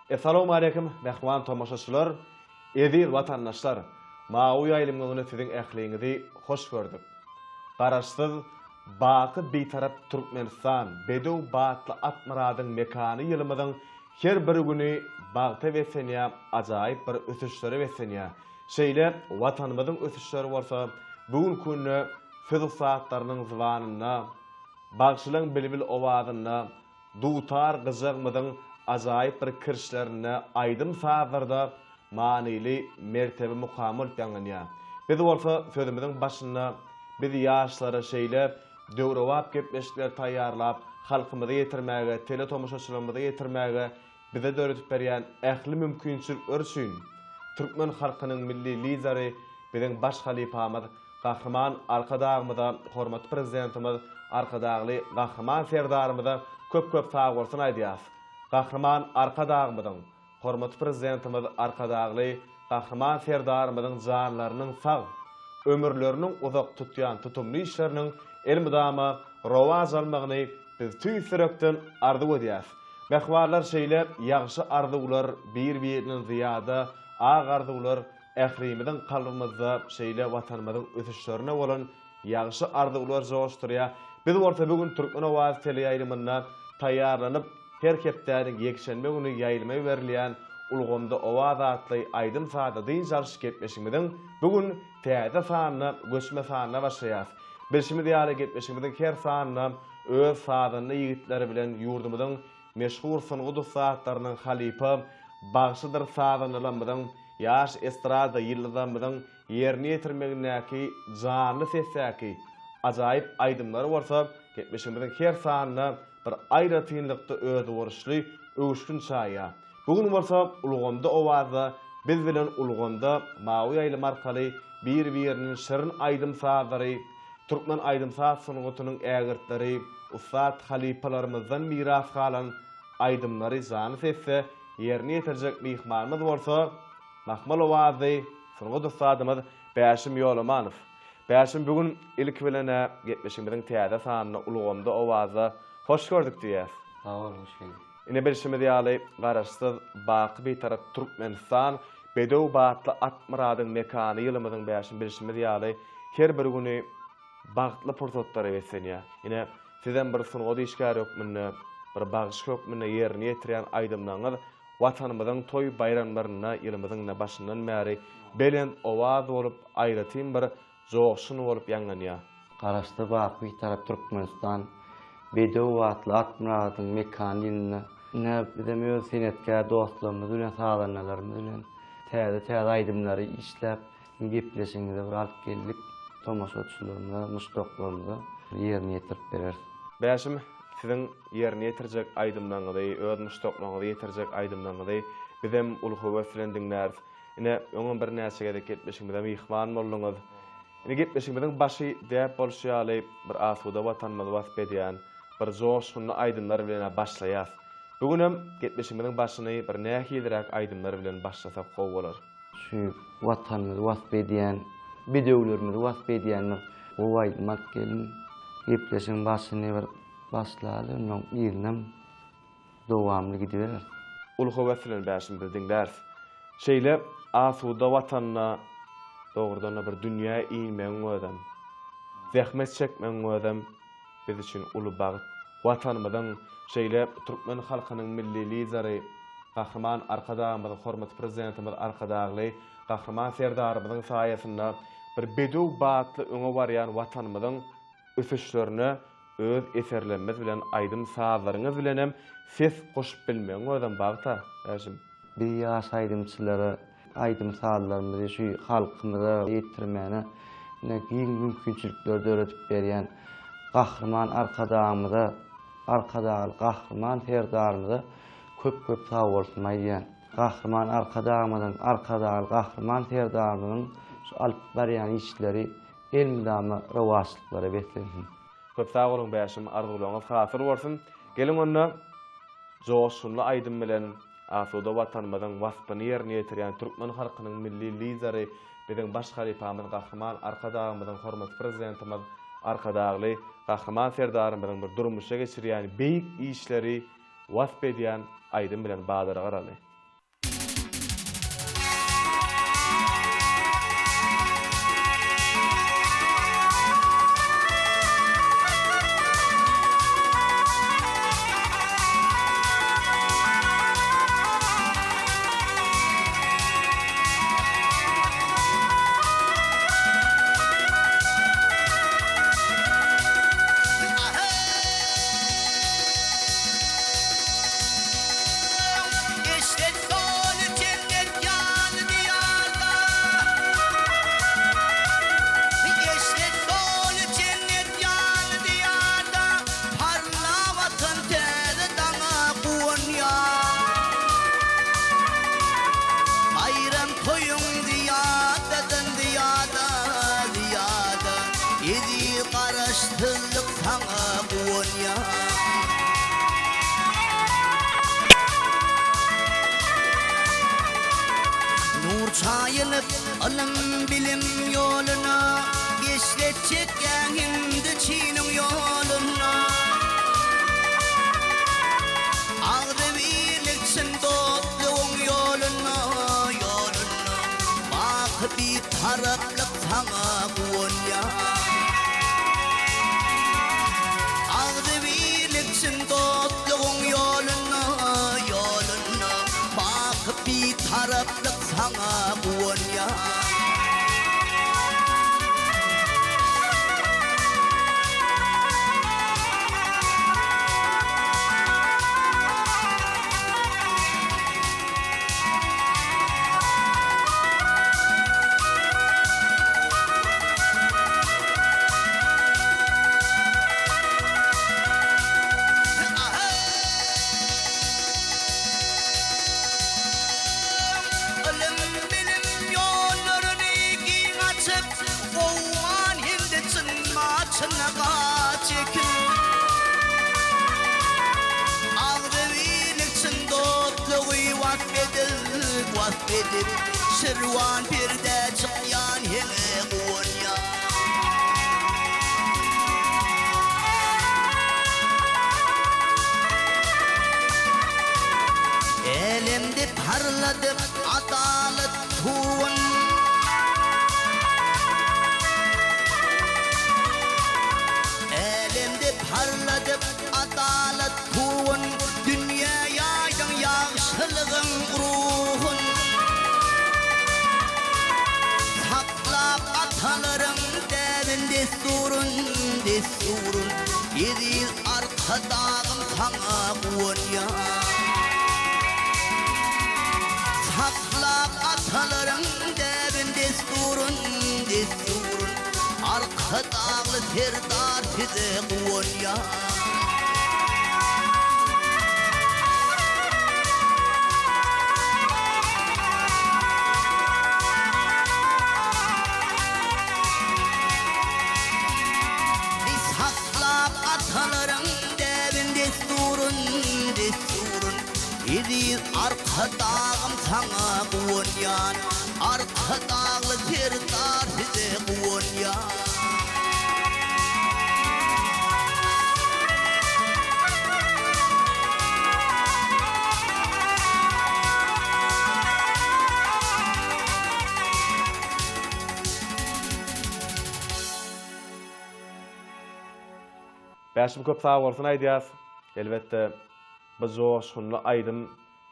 Essalawmaleýkim mähriban tomaşaçylar, eziz watandaşlar! Mawy ýaýlymyň öňünde siziň ähliňizi hoş gördük. Garaşsyz, baky Bitarap Türkmenistan, bedew batly at-myradyň mekany ýylymyzyň her bir güni bagta beslenýär, ajaýyp bir ösüşlere beslenýär. Şeýle Watanymyzyň ösüşleri bolsa bu günki günde söz ussatlarynyň zybanynda, bagşylaň bilbil owazynda, dutar gyjagymyzyň ajaýyp bir kirişlerinde, aýdym-sazlarda manyly mertebe mukamy bolup ýaňlanýar. Biz bolsa sözümiziň başynda biz ýaşlara şeýle döwrebap gepleşikleri taýýarlap, halkymyza ýetirmäge, teletomaşaçylarymyza ýetirmäge bize döredip berýän ähli mümkinçilikleri üçin türkmen halkynyň Milli Lideri, biziň baş halypamyz Gahryman Arkadagymyza, hormatly Prezidentimiz Arkadagly Gahryman Serdarymyza köp-köp sagbolsun aýdýarys. Gahryman Arkadagymyzyň, hormatly Prezidentimiz Arkadagly Gahryman Serdarymyzyň janlarynyň sag, ömürleriniň uzak tutýan tutumly işleriniň elmydama rowaç almagyny biz tüýs ýürekden arzuw edýäris. Mähribanlar şeýle ýagşy arzuwlar bir-birinden zyýada ak arzuwlar ählimiziň kalbymyzda şeýle Watanymyzyň ösüşlerine bolan ýagşy arzuwlar joşdurýar. Biz bolsa bu gün Türkmen owazy teleýaýlymynda taýýarlanyp, her hepdäniň ýekşenbe güni ýaýlyma berilýän Ulgamda owaz atly aýdym-sazly dynç alyş gepleşigimiziň bu gün täze sanyna, göçme sanyna başlaýarys. Bilşimiz ýaly, gepleşigimiziň her sanynda öz sazanda ýigitleri bilen ýurdumyzyň meşhur sungat ussatlarynyň halypa bagşydyr sazandalarymyzyň, ýaş estrada ýyldyzlarymyzyň ýerine ýetirmegindäki janly sesdäki ajaýyp aýdymlary bolsa gepleşigimiziň her sanynda bir aýratynlykda özboluşly öwüşgin çaýýar. Bu gün bolsa Ulgamda owazda biz bilen Ulgamda mawy ýaýlym arkaly bir-biriniň şirin aýdym-sazlary, türkmen aýdym-saz sungatynyň ägirtleri, ussat halypalarymyzdan miras galan aýdymlary janly sesde ýerine ýetirjek myhmanymyz bolsa mahmal owazly sungat ussadymyz Bäşim Ýolamanow. Bäşim bu gün ilki bilen-ä gepleşigimiziň täze sanyny Ulgamda owazda hoş gördük diýýäs. Sag bol, hoş geldiň. Ine bilşimiz ýaly Garaşsyz, baky Bitarap Türkmenistan bedew batly at myradyň mekany ýylymyzyň bäşim bilşimiz ýaly her bir güni bagtly pursatlara beslenýär. Ine sizem bir sungat işgäri hökmünde, bir bagşy hökmünde ýerine ýetirýän aýdymlaryňyz Watanymyzyň toý baýramlarynda ýylymyzyň başyndan bäri belent owaz bolup aýratyn bir joşgun bolup ýaňlanýar. Garaşsyz baky Bitarap Türkmenistan bedew atly at myradyň mekany ýylynda ine bizem öz senetkär dostlarymyz bilen sazandalarymyz bilen täze-täze aýdymlary işläp gepleşigimize bir alyp geldik tomaşaçylarymyza muşdaklarymyza ýerine ýetirip bereris. Bäşim siziň ýerine ýetirjek aýdymlaryňyzy öz muşdaklaryňyza ýetirjek aýdymlaryňyzy bizem uly höwes bilen diňläris. Ine, öňem birnäçe gezek gepleşigimize myhman bolduňyz. Ine, gepleşigimiziň başy däp bolşy ýaly, bir asuda Watanymyzy wasp edýän, bir joşgunly aýdymlar bilen-ä başlaýas. Bu günem gepleşigimiziň başyny bir nähiliräk aýdymlar bilen başlasak gowy bolar? Şu Watanymyzy wasp edýän, bedewlerimizi wasp edýän bir gowy aýdym alyp geliň. Gepleşigiň başyny bir başlaly, onnoň yzynam dowamly gidibereris. Uly höwes bilen bäşimizi diňläris. Şeýle asuda Watanda dogrudan-da bir dünýä inmegiň özem, zähmet çekmegiň özem biz üçin uly bagt. Watanymyzyň, şeýle türkmen halkynyň Milli Lideri Gahryman Arkadagymyzyň, hormatly Prezidentimiz Arkadagly Gahryman Serdarymyzyň saýasynda bir bedew batly öňe barýan Watanymyzyň ösüşlerine öz eserlerimiz bilen aýdym-sazlaryňyz bilenem ses goşup bilmegiň özem bagt-a, Bäşim. Biz ýaş aýdymçylara aýdym-sazlarymyzy şu halkymyza ýetirmäne ine giň mümkinçilikleri döredip berýän Gahryman Arkadagymyza, Arkadagly Gahryman Serdarymyza köp-köp sagbolsun aýdýan. Gahryman Arkadagymyzyň, Arkadagly Gahryman Serdarymyzyň şu alyp barýan işleri elmydama rowaçlyklara beslensin. Köp sag boluň Bäşim arzuwlaryňyz hasyl bolsun. Geliň onda joşgunly aýdym bilen asuda Watanymyzyň waspyny ýerine ýetirýän türkmen halkynyň Milli Lideri biziň baş halypamyz Gahryman Arkadagymyzyň hormatly Prezidentimiz Arkadagly Gahryman Serdarymyzyň bir durmuşa geçirýän beýik işleri wasp edýän aýdym bilen badalga alaly. çaýylyp, ylym-bilim ýoluna, Eşret çekýäň hindi çiniň ýoluna. Agzybirlik çyn dostlugyň ýoluna, ýoluna, Baky Bitaraplyk saňa guwanýar. Agzybirlik çyn dostlugyň ýoluna, ýoluna, Baky Bitaraplyk saňa guwanýar. Ylym-bilim ýollaryny giň açyp, Owgan hem-de Çyn-Maçyna çekip. Agzybirlik çyn dostlugy wasp edip, wasp edip, Şirwan perdä çykýan heňe guwanýan. Älemde parladyp adalat tugun. Älemde parladyp adalat tugun. Dünýä ýaýdyň ýagşylygyň ruhun. Saklap atalaryň däbin-dessuryn, dessuryn. Eziz Arkadagym saňa guwanýan. Saklap atalaryň däbin-dessuryn, dessuryn. Arkadagly Serdar size guwanýan. Saklap atalaryň däbin-dessuryn, dessuryn, Eziz Arkadagym saňa guwanýan, Arkadagly Serdar size guwanýan. Bäşim köp sagbolsun aýdýas. Elbetde bu joşgunly aýdym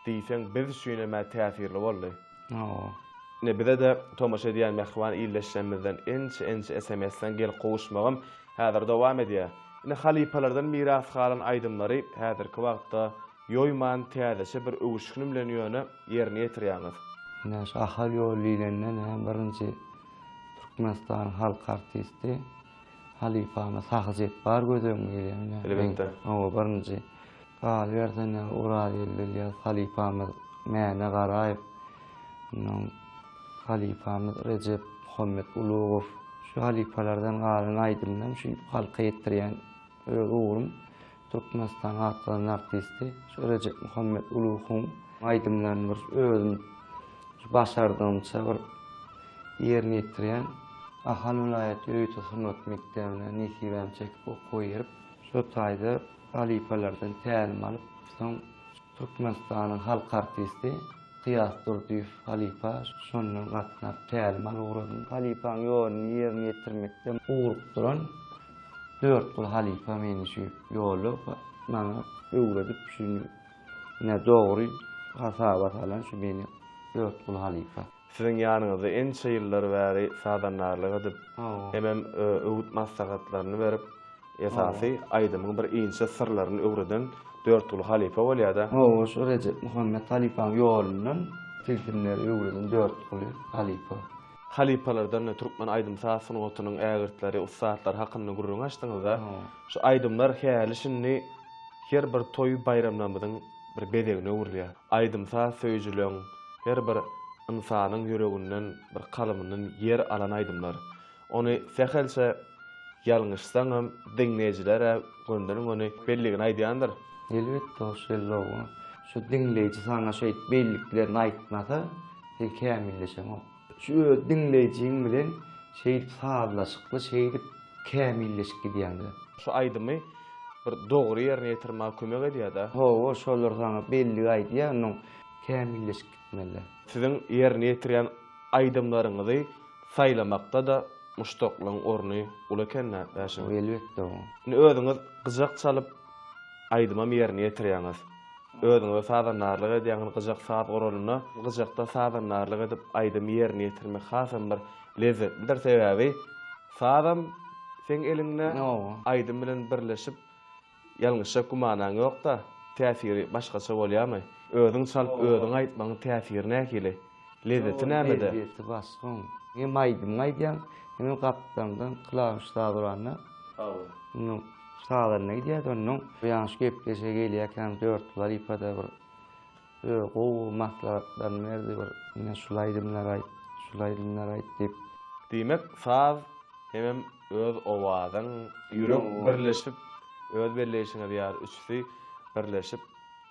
diýseň biz üçinem-ä täsirli boldy. Hawa. Ine bize-de tomaşa edýän mähriban ildeşlerimizden ençe-ençe SMS-leň gelip gowuşmagam häzir dowam edýär. Ine halypalardan miras galan aýdymlary häzirki wagtda ýoýman täzeçe bir öwüşgin bilen ýöne ýerine ýetirýäňiz. Ine şu Ahal ýoly diýlende näme birinji Türkmenistanyň halk artisti Halypamyz Sahy Jepbar göz öňüme gelýär ine. Elbetde. Hawa birinji. Galyberse-de Orazgeldi Ylýas halypamyz Mäne Garaýew, ondan halypamyz Rejep Muhammet Ulugow. Şu halypalardan galan aýdymlam şu halka ýetirýän öz ugrum Türkmenistanyň at gazanan artisti şu Rejep Muhammet Ulugowyň aýdymlaryny bir özüm şu başardygymça bir ýerine ýetirýän. Ahal welaýat ýörite sungat mekdebine nesibäm çekip okuwa girip, şo taýda halypalardan tälim alyp, soň Türkmenistanyň halk artisti Kyýas Durdyýew halypa şondan gatnap tälim alyp ugradym. Halypaň ýoluny ýerine ýetirmekde ugrukdyran Dörtgül halypa meni şu ýola maňa öwredip şu ine dogry hasaba salan şu meni Dörtgül halypa. Siziň ýanyňyzda ençe ýyllar bäri sazandarlyk edip, hemem öwüt maslahatlaryny berip, esasy aýdymyň bir inçe syrlaryny öwreden Dörtguly halypa bolýar-da. Hawa, şu Rejep Muhammet halypaň ýolundan tilsimleri öwreden Dörtguly halypa. Halypalardan türkmen aýdym-saz sungatynyň ägirtleri, ussatlary hakynda gürrüň açdyňyz-da. Şu aýdymlar häli-şindi her bir toý-baýramlarymyzyň bir bezegine öwrülýär. Aýdym-saz söýüjileň, her bir ynsanyň ýüreginden, bir kalbyndan ýer alan aýdymlar. Ony sähelçe ýalňyşsaňam diňleýjiler-ä gönden-göni belligini aýdýandyr. Elbetde hoş geldi oglan. Şu diňleýji saňa şeýdip belliklerini aýtmasa. Sen kämilleşeňok. Şu öz diňleýjiň bilen şeýdip sazlaşykly şeýdip kämilleşip gidýäňdä. Şu aýdymy bir dogry ýerine ýetirmäge kömek edýädä. Hawa şolar saňa bellik aýdýa onnoň kämilleşip gitmelidä. Siziň ýerine ýetirýän aýdymlaryňyzy saýlamakda-da muşdaklaryň orny uly ekendä Bäşim. Elbetde. Indi özüňiz gyjak çalyp aýdymam ýerine ýetirýäňiz. Özüňize sazandarlyk edýäňiz gyjak saz guralynda. Gyjakda sazandarlyk edip aýdymy ýerine ýetirmek hasam bir lezzetlidir. Sebäbi sazam seň eliňde, aýdym bilen birleşip ýalňyşjak gümanaň ýok-da, täsiri başgaça bolýarmy? Özüň çalyp özüň aýtmagyň täsiri nähili? Lezzeti nämede? Lezzeti başga oň. Hem aýdymyňy aýdýaň, hemem gapdaňdan klawiş saz uranda. Hawa. Sazanda gidýärdi onnoň. Ýaňy şu gepleşige gelýärkäm Dörtgül halypa-da bir öz gowy maslahatlaryny berdi bir ine şul aýdymlary aýt, şul aýdymlary aýt diýip. Diýmek saz hemem öz owazyň, ýürek birleşip, öz belleýşiňiz ýaly üçüsi birleşip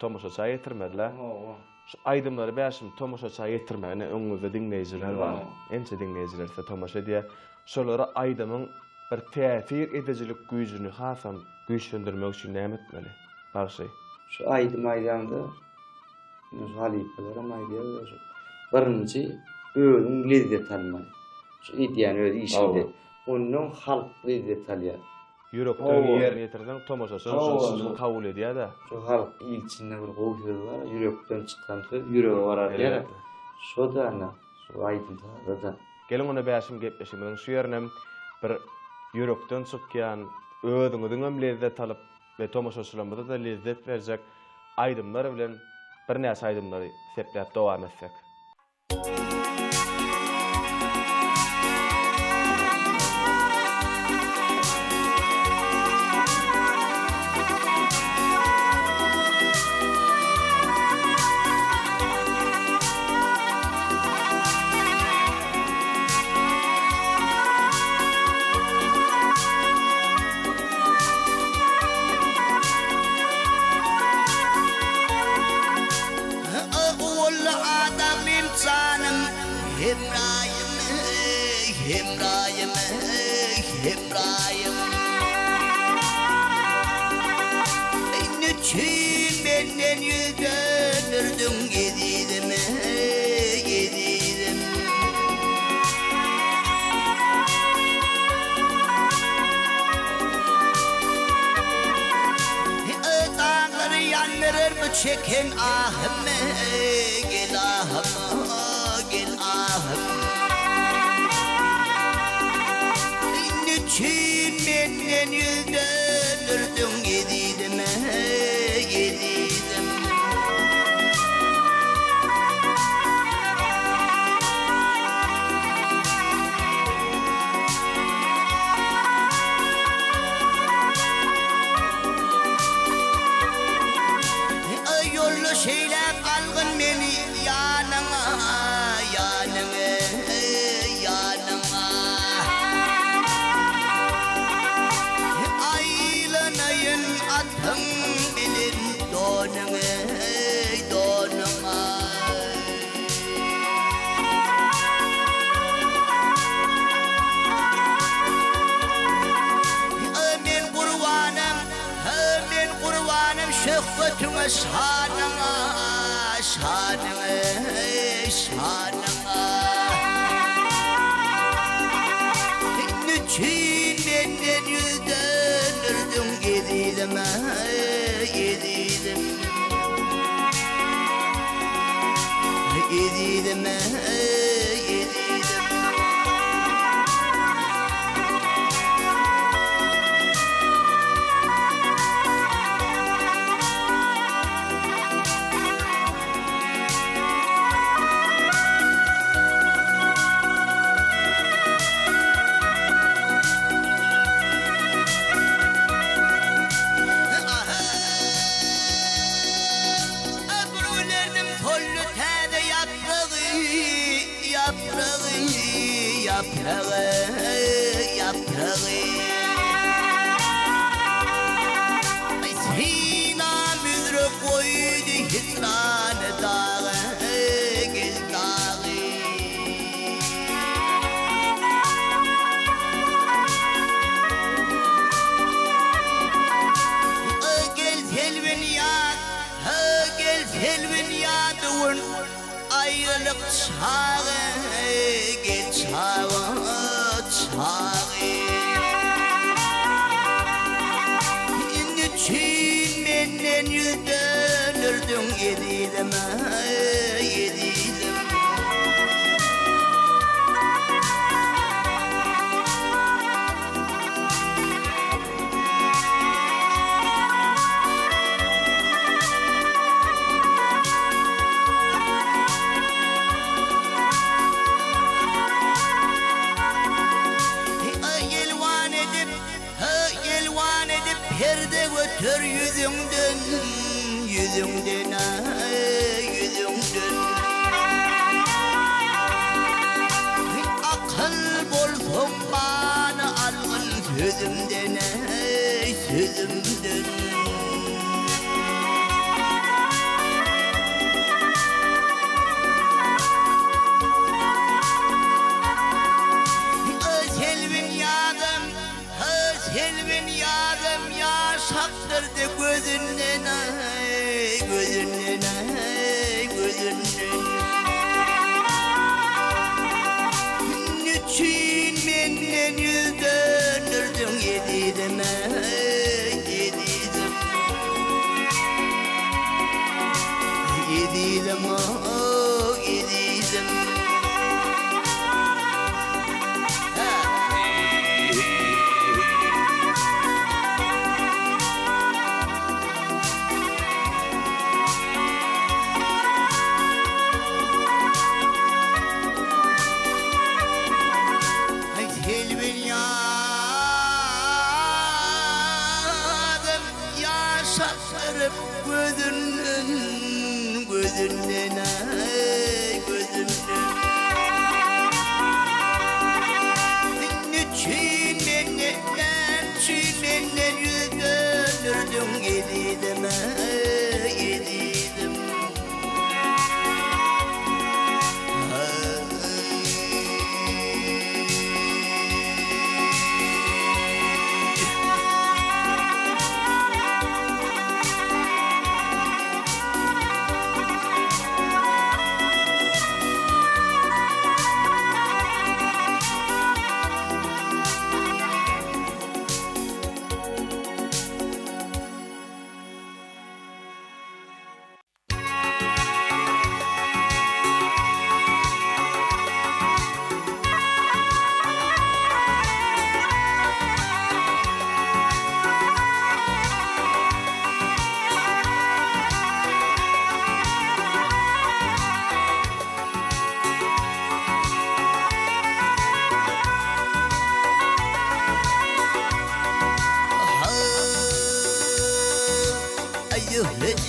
tomaşaça ýetirmeli-dä. Hawa. Şu aýdymlary Bäşim tomaşaça ýetirmegine öňüňizde diňleýjiler bar. Ençe diňleýjiler size tomaşa edýär. Şolara aýdymyň bir täsir edijilik güýjüni hasam güýçlendirmek üçin näme etmeli? Bagşy. Şu aýdymy aýdaňda, ine şu halypalaram aýdýar şu birinji özüň lezzet almaly. Şu edýän öz işiňde. Ondan halk lezzet alýar. Ýürekden ýerine ýetirseň tomaşaçy şony kabul edýär-de. Şu halk il içinde bir gowy söz bar, ýürekden çykan söz ýürege barar diýýär. Şo-da ana, şu aýdym-sazda-da. Geliň onda Bäşim gepleşigimiziň şu ýerinem bir ýürekden çykýan, özüňiziňem lezzet alyp we tomaşaçylarymyza-da lezzet berjek aýdymlar bilen birnäçe aýdymlary sepläp dowam etsek. Ogully adamym janym Hemraýym Hemraýym Hemraýym Neçün menden ýüz dönderdiň ezizim ezizim. Daglary ýandyrar bu çeken ahym, Gel ahym, gel ahym. Neçün menden ýüz dönderdiň ezizim, ezizim. Ýolda şeýläp algyn meni ýanyňa, ýanyňa, ýanyňa. Aýlanaýyn atyň bilen donuňa, donuňa. Men gurbanam, men gurbanam şöhbetiňe, şanyňa, şanyňa, şanyňa. Nüçin menden ýüz dönderdiň ezizim, ezizim. Ezizim, ezizim. Bir gülerdim soldy täze ýapragy, ýapragy, ýapragy, ýapragy. Synam üzre goýdy hijran dagy, gel dagy. Selbin ýadygün aýralyk çagy, Gel çaga çagy. Indi üçin menden ýüz dönderdiň ezizim, ezizim. Ýelwan edip, ýelwan edip perde göter ýüzüňden, ýüzüňden, ýüzüňden. Akyl bolsaň many algyn sözümden, eý, sözümden. Selbin ýadym, selbin ýadym ýaş akdyrdy gözünden, eý, gözünden, eý, gözünden. Nüçin menden ýüz dönderdiň ezizim, eý, ezizim. Ezizim, oh, ezizim. Selbin ýadym ýaş akdyryp gözünden, gözünden, eý, gözünden. Nüçin menden, nüçin menden ýüz dönderdiň ezizim, eý, ezizim.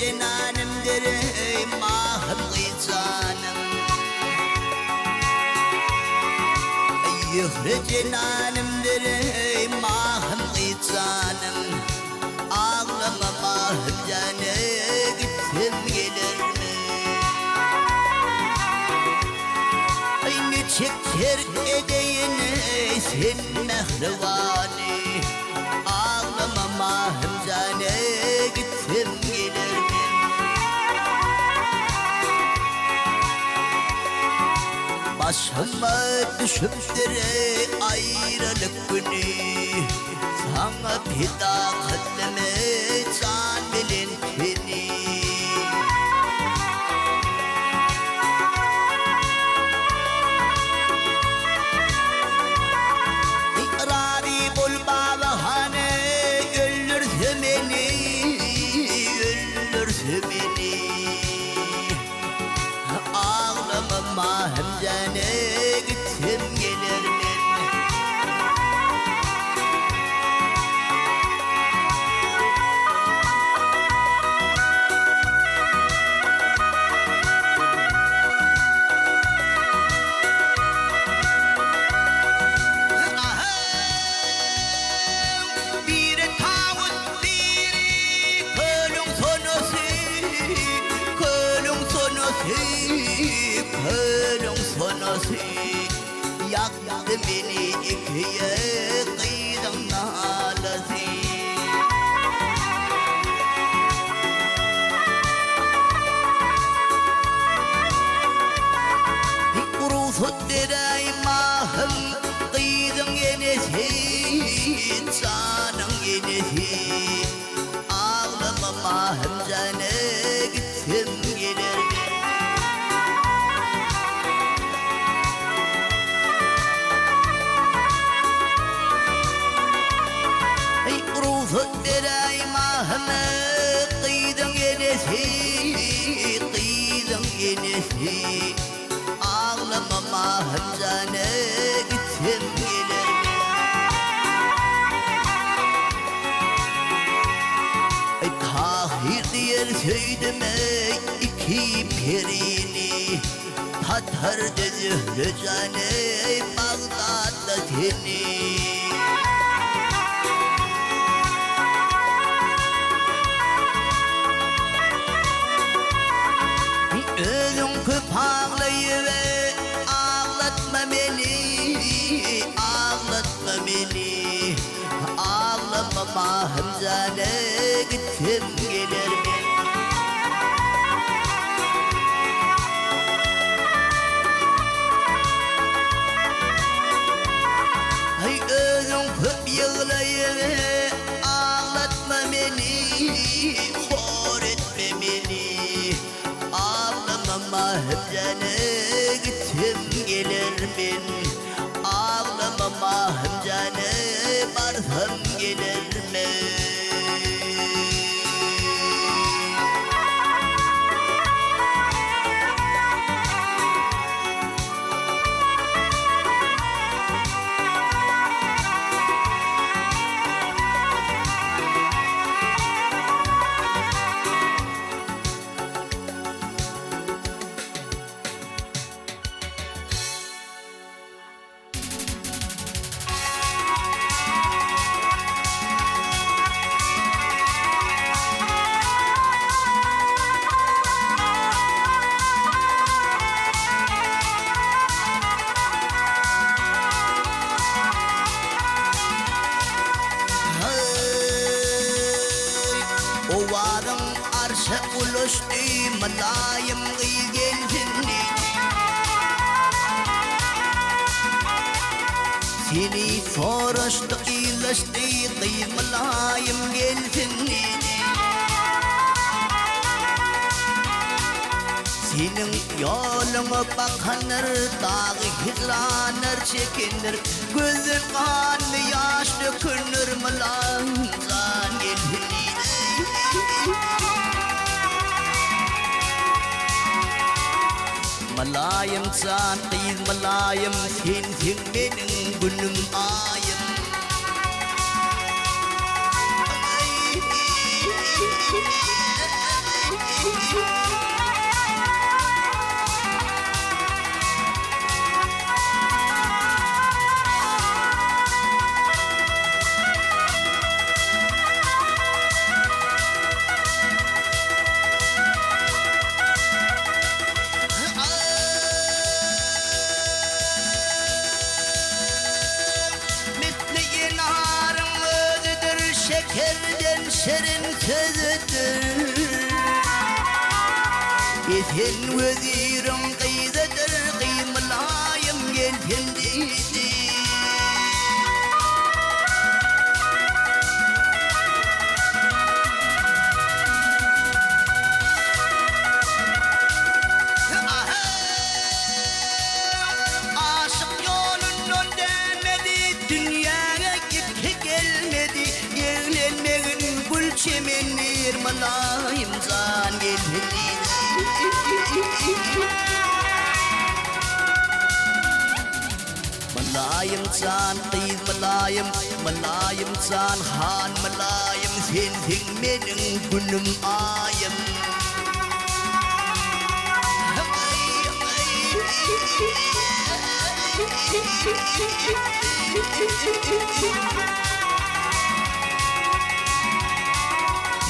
Jenanym derey mahım canım Cenanım derey mahım canım Ağlama mahım canı gittim gelir mi? Ay ne çeker edeyin sen mehrivani Ağlama mahım canı gittim gelir mi? Başıma düşüpdür ayrılık günü Sana pida kıldım can bilen teni Rabi bol babahane öldürse beni, öldürse beni. Ağlama mahım canı gittim gelir men. Biri tawut, biri kölüň sonasy, kölüň sonasy, kölüň sonasy. Ýakdy meni ikiye gyzyň nalasy. janyň enesi. Aglama Mahym jana gitsem geler men. Eý rugsat beräý Mahyma gyzyň enesi, gyzyň enesi. Aglama Mahym jana gitsem geler men. Eý Tahyr diýer söýdüm-eý iki perini. Tatardy Zöhre jan-eý Bagdatda seni. Özüň köp aglaýyber, aglatma meni, aglatma meni. Aglama Mahym jan-eý gitsem geler men. Aý özüň köp ýyglaýyber, aglatma meni, hor etme meni. Aglama Mahym jan-eý gitsem geler men. Aglama Mahym jan-eý barsam geler men. Heý, owazyň arşa ulaşdy, mylaýym gyz gelsin diýdi. Seni soraşdy, yzlaşdy, gyz mylaýym gelsin diýdi. Seniň ýoluňa bakanlar, dagy hijranlar çekenler, gözden ganly ýaş dökenler mylaýym jan gelsin diýdi. Mylaýym jan gyz mylaýym sensiň meniň günüm aýym. Misli enaryň özüdir, şekerden şirin sözüdir. Esen weziriň gyzydyr, gymylaýym gelsin diýdi. Aşyk ýolundan dänmedi, Dünýäge ýitgi gelmedi, Eglenmegin gül çemendir, Mylaýym jan gelsin diýdi. Mylaýym jan gyz mylaýym, Mylaýym jan han mylaýym, Sensiň meniň günüm aýym.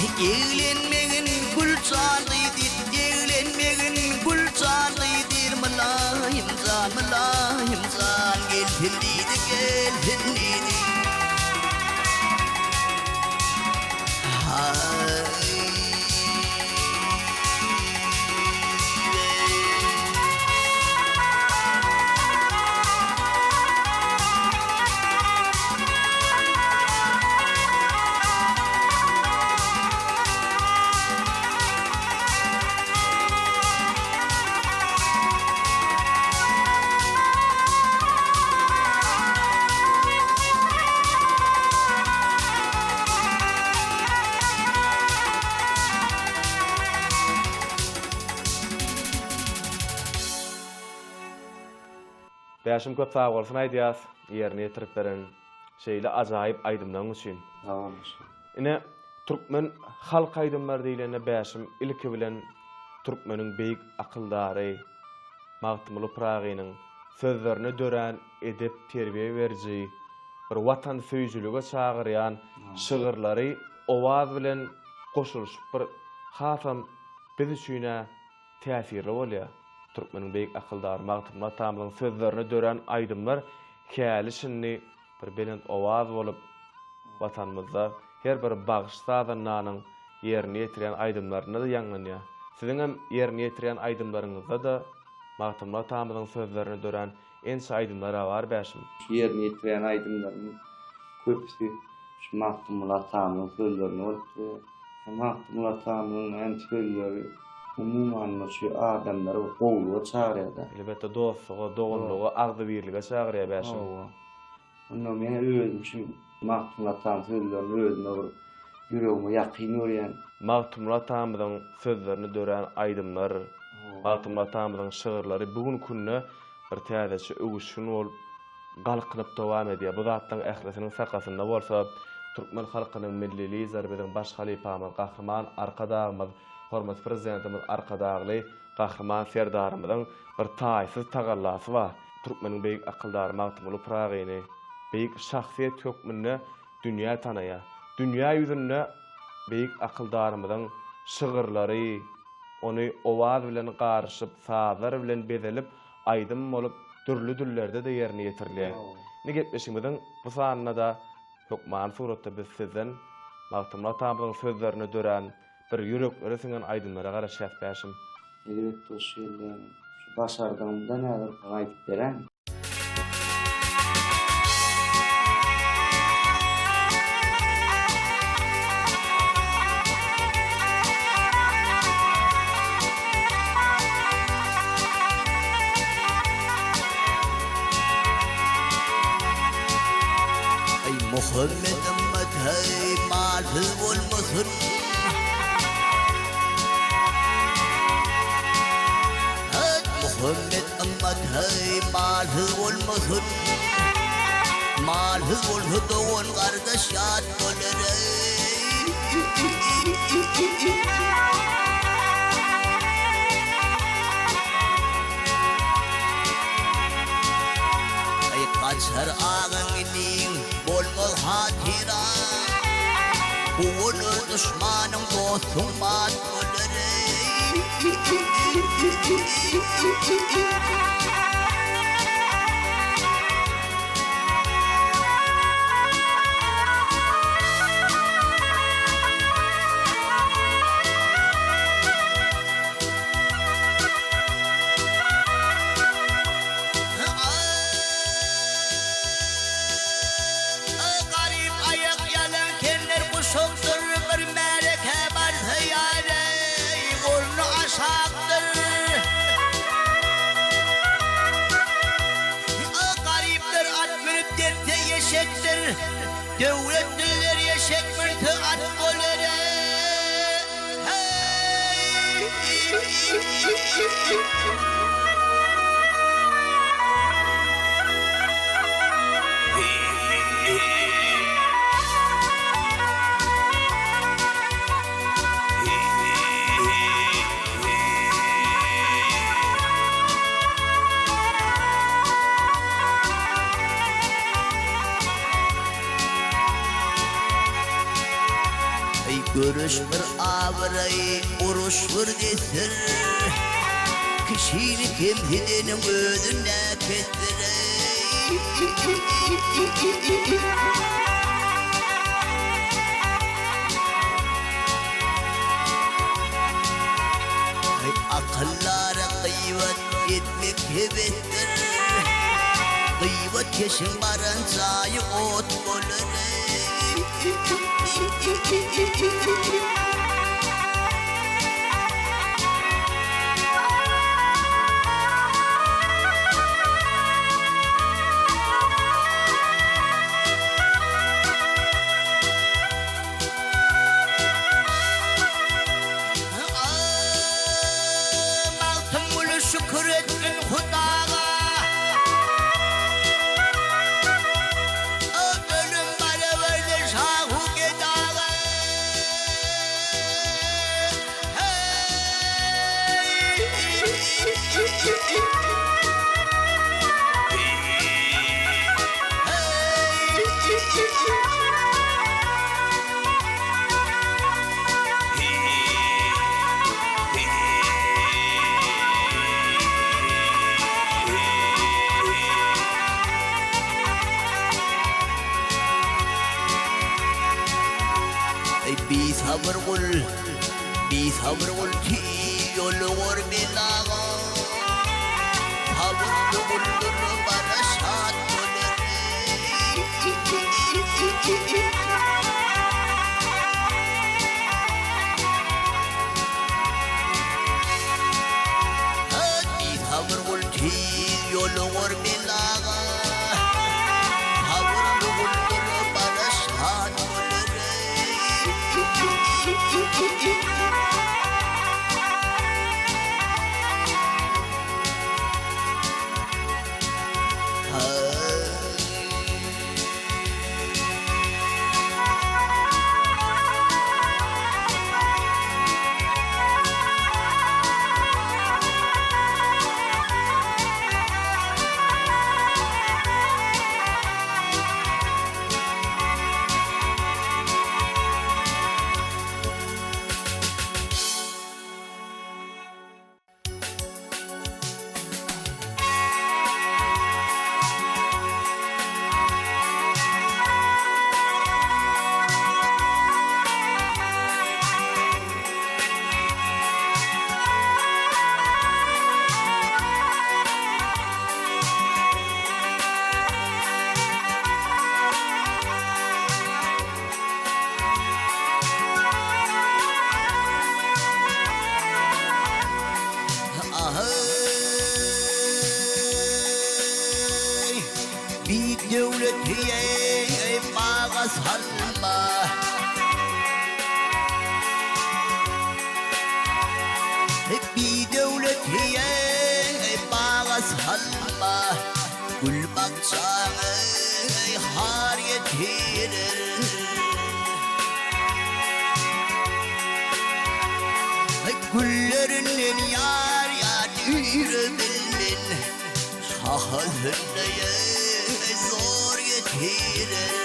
Eglenmegin gül janly diýr, Eglenmegin gül janly diýr, Mylaýym jan, mylaýym jan, Gelsin diýdi, gelsin diýdi. Bäşim köp sagbolsun aýdýas ýerine ýetirip beren şeýle ajaýyp aýdymlaň üçin. Sag bol Bäşim. Ine türkmen halk aýdymlary diýlende Bäşim ilki bilen türkmeniň beýik akyldary Magtymguly Pyragynyň sözlerine dörän edep terbiýe beriji bir watansöýüjilige çagyrýan şygyrlary owaz bilen goşulyşyp bir hasam biz üçin-ä täsirli bolýar. Türkmeniň beýik akyldary Magtymguly atamyzyň sözlerine dörän aýdymlar häli-şindi bir belent owaz bolup, Watanymyzda her bir bagşy-sazandanyň ýerine ýetirýän aýdymlarynda-da ýaňlanýar. Siziňem ýerine ýetirýän aýdymlaryňyzda-da Magtymguly atamyzyň sözlerine dörän ençe aýdymlar-a bar Bäşim. Şu ýerine ýetirýän aýdymlarymyň köpüsi şu Magtymguly atamyzyň sözlerine bolup durýar. Magtymguly atamyzyň hem sözleri umuman şu adamlary gowulyga çagyrýar-da. Elbetde dostluga, doganlyga, agzybirlige çagyrýar Bäşim. Hawa. Onda men özüm şu Magtymguly atamyň sözlerini özüme bir ýüregime ýakyn görýän. Magtymguly atamyzyň sözlerine dörän aýdymlar, Magtymguly atamyzyň şygyrlary bu günki günde bir täzeçe öwüşgin bolup galkynyp dowam edýär. Bu zatlaryň ählisiniň sakasynda bolsa türkmen halkynyň Milli Lideri biziň baş halypamyz Gahryman Arkadagymyz, hormatly Prezidentimiz Arkadagly Gahryman Serdarymyzyň bir taýsyz tagallasy bar. Türkmeniň beýik akyldary Magtymguly Pyragyny beýik şahsyýet hökmünde dünýä tanaýar. Dünýä ýüzünde beýik akyldarymyzyň şygyrlary, ony owaz bilen garyşyp, sazlar bilen bezelip, aýdym bolup dürli dillerde-de ýerine ýetirilýär. Indi gepleşigimiziň bu sanynda-da hökmany suratda biz sizden Magtymguly atamyzyň sözlerine dörän bir ýüreklere siňen aýdymlara garaşýas Bäşim. Elbetde şu ýerde şu başardygymdan häzir aýdyp beräýin. Eý Muhammet ymmat heý malsyz bolmasyn. Muhammet ymmat heý malsyz bolmasyn. Malsyz bolsa dogan gardaş ýat bolar eý. Aý gaçar agaň iniň bolmaz hatyraň Guwanar duşmanyň dostuň mat bolar eý. Garyp aýak ýalaň tenler guşakdyr, Bir märekä barsa ýaly, orny aşakdyr. Garyplar at münüp gelse eşekdir, Döwletliler eşek münse at bolar. Göreş bir abraý, uruş bir desir, Kişini kemsideniň özün näkesdir-eý. Akyllara gyýbat etmek hebesdir, Gyýbatkeşiň baran jaýy ot bolar-eý. Magtymguly şükür etgin Hudaga. Bisabyr gul, bisabyr gul tiz ýolugar belaga. Sabyrly guldur bara şat bolar. Bisabyr gul tiz ýolugar belaga. Sabyrly guldur bara şat bolar. Ahy, bir döwleti baga salma. Bir döwleti baga salma. Gül bakçaňy har getirer. Güllerinden ýar ýar ýüre bilmen. Şahazyndaýy zor getirer.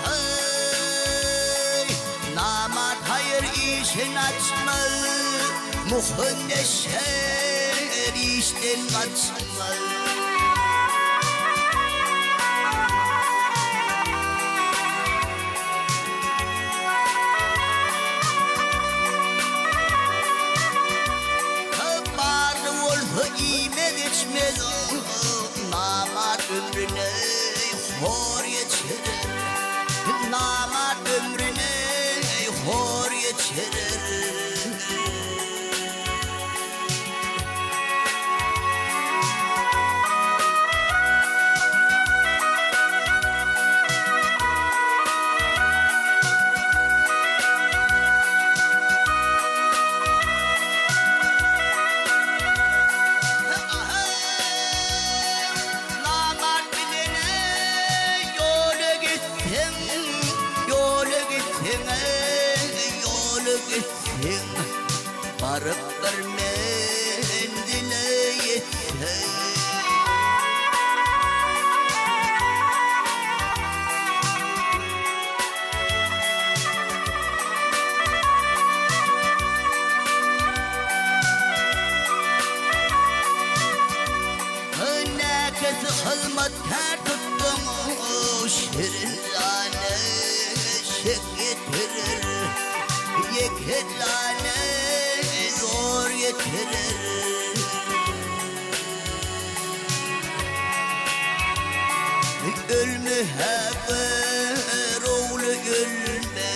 Hey, namart haýyr işin açma, muhunne şer işden gaçma. Barly bolsa iýmez içmez, namart ömrüne hor geçirer. Namart ömrüne hor geçirer. Namart bilene ýola gitseň, ýola gitseň, ýola gitseň, baryp bir menzile ýetseň. Näkes hyzmatkär tutduň, şirin jany şek getirer. Ýeke jany zor getirer. Ölme haber oğlu ölme.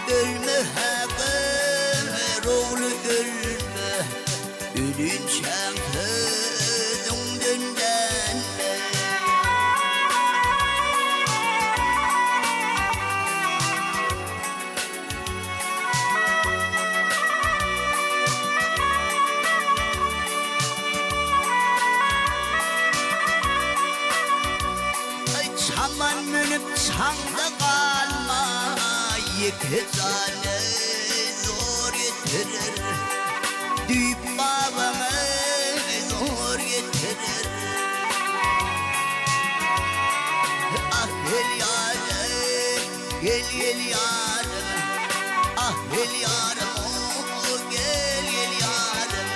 Ölme haber oğlu ölme. Ölünçäň sözüňden dänme. Ay çaman münüp çaňda galma, ýeke jany zor getirer. Düýp babaňy zor getirer. gel ýarym Ah gel ýarym o gel gel ýarym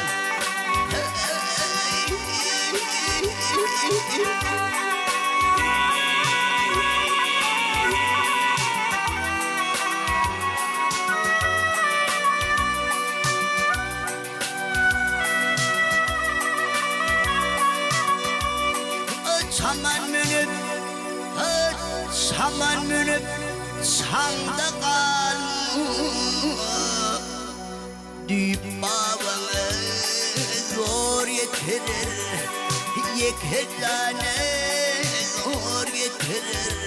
Çaman münüp, çaman münüp, çaňda gal Düýp babaňy zor ýetirer, ýeke jany zor ýetirer.